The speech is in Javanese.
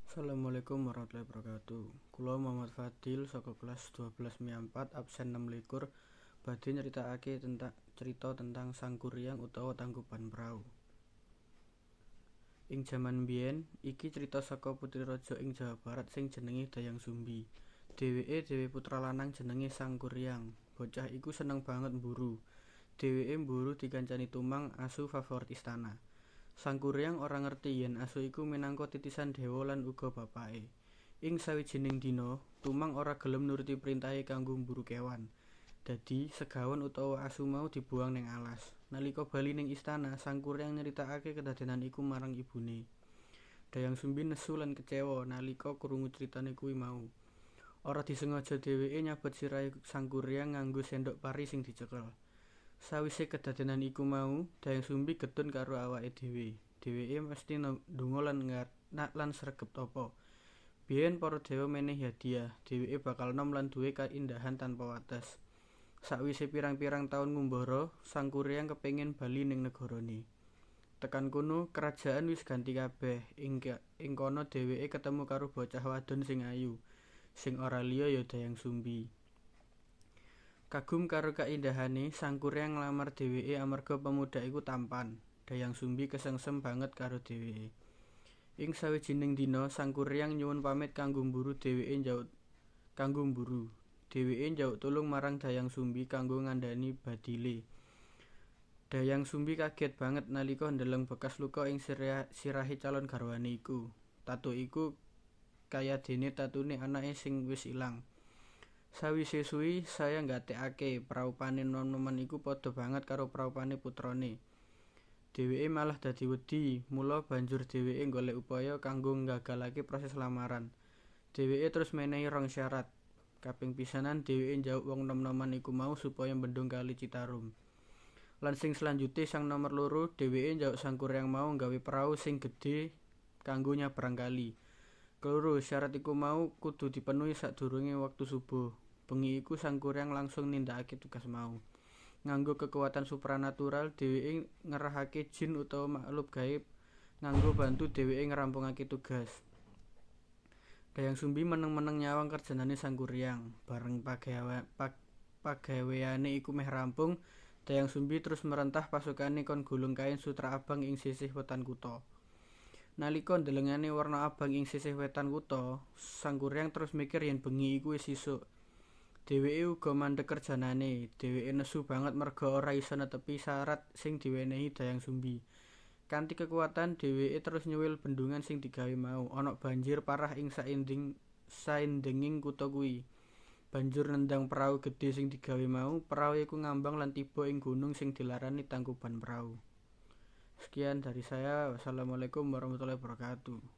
Assalamualaikum warahmatullahi wabarakatuh. Kula Muhammad Fadil saka kelas 12 MIA 4 absen 26 badhe nyritakake tentang cerita tentang Sangkuriang utawa Tangkuban Prau. Ing jaman biyen, iki crita saka putri raja ing Jawa Barat sing jenenge Dayang Sumbi. Dheweke dhewe putra lanang jenenge Sangkuriang. Bocah iku seneng banget mburu. Dheweke mburu dikancani Tumang, asu favorit istana. Sangkuriang ora ngerti yen asu iku minangka titisan dewa lan uga bapake. Ing sawijining dina, Tumang ora gelem nuruti perintahe kanggo mburu kewan. Dadi, segawon utawa asu mau dibuang ning alas. Nalika bali ning istana, Sangkuriang nyritakake kedadenan iku marang ibune. Dayang Sumbi nesu lan kecewa nalika krungu critane kuwi mau. Ora disengaja dheweke nyabet sirahe Sangkuriang nganggo sendok pari sing dicekel. Sawise kedadenan iku mau, Dayang Sumbi getun karo awake dhewe. Dheweke mesti ndonga lan lan sregep tapa. Biyen para dewa menehi hadiah, dheweke bakal nom lan duwe kaindahan tanpa wates. Sakwise pirang-pirang taun ngumbara, Sangkuriang kepengin bali ning negarane. Tekan kono, kerajaan wis ganti kabeh. Ing kono dheweke ketemu karo bocah wadon sing ayu, sing ora liya ya Dayang Sumbi. Kagum karo kaindahane, Sangkuriang nglamar dheweke amarga pemuda iku tampan. Dayang Sumbi kesengsem banget karo dheweke. Ing sawijining dina, Sangkuriang nyuwun pamit kanggo mburu dheweke njaluk kanggo mburu. Dheweke njaluk tulung marang Dayang Sumbi kanggo ngandhani badile. Dayang Sumbi kaget banget nalika ndeleng bekas luka ing sirahe calon garwane iku. Tatu iku kayadene tatune anake sing wis ilang. Sawise suwi saya nggatekake praupane nom-noman iku padha banget karo praupane putrane. Dheweke malah dadi wedi, mula banjur dheweke golek upaya kanggo nggagalake proses lamaran. Dheweke terus menehi rong syarat. Kaping pisanan dheweke njaluk wong nom-noman iku mau supaya mbendung kali Citarum. Lan sing selanjute sang nomor loro, dheweke njaluk Sangkuriang mau nggawe prau sing gedhe kanggo nyabrang kali. Keloro, syarat iku mau kudu dipenuhi sadurunge wektu subuh. Bengi iku Sangkuriang langsung nindakake tugas mau. Nganggo kekuatan supranatural, dheweke ngerahake jin utawa makhluk gaib nganggo bantu dheweke ngrampungake tugas. Dayang Sumbi meneng-meneng nyawang kerjanane Sangkuriang. Bareng pagaweane iku meh rampung, Dayang Sumbi terus merentah pasukane kon gulung kain sutra abang ing sisih wetan kutha. Nalika ndelengane warna abang ing sisih wetan kutha, Sangkuriang terus mikir yen bengi iku wis isuk. Dheweke uga mandeg kerjanane. Dheweke nesu banget merga ora iso netepi syarat sing diwenehi Dayang Sumbi. Kanthi kekuatan dheweke terus nyuwil bendungan sing digawe mau. Ana banjir parah ing saindenging kutha kuwi. Banjur nendang prau gedhe sing digawe mau, prau iku ngambang lan tiba ing gunung sing dilarani Tangkuban Prau. Sekian dari saya. Wassalamualaikum warahmatullahi wabarakatuh.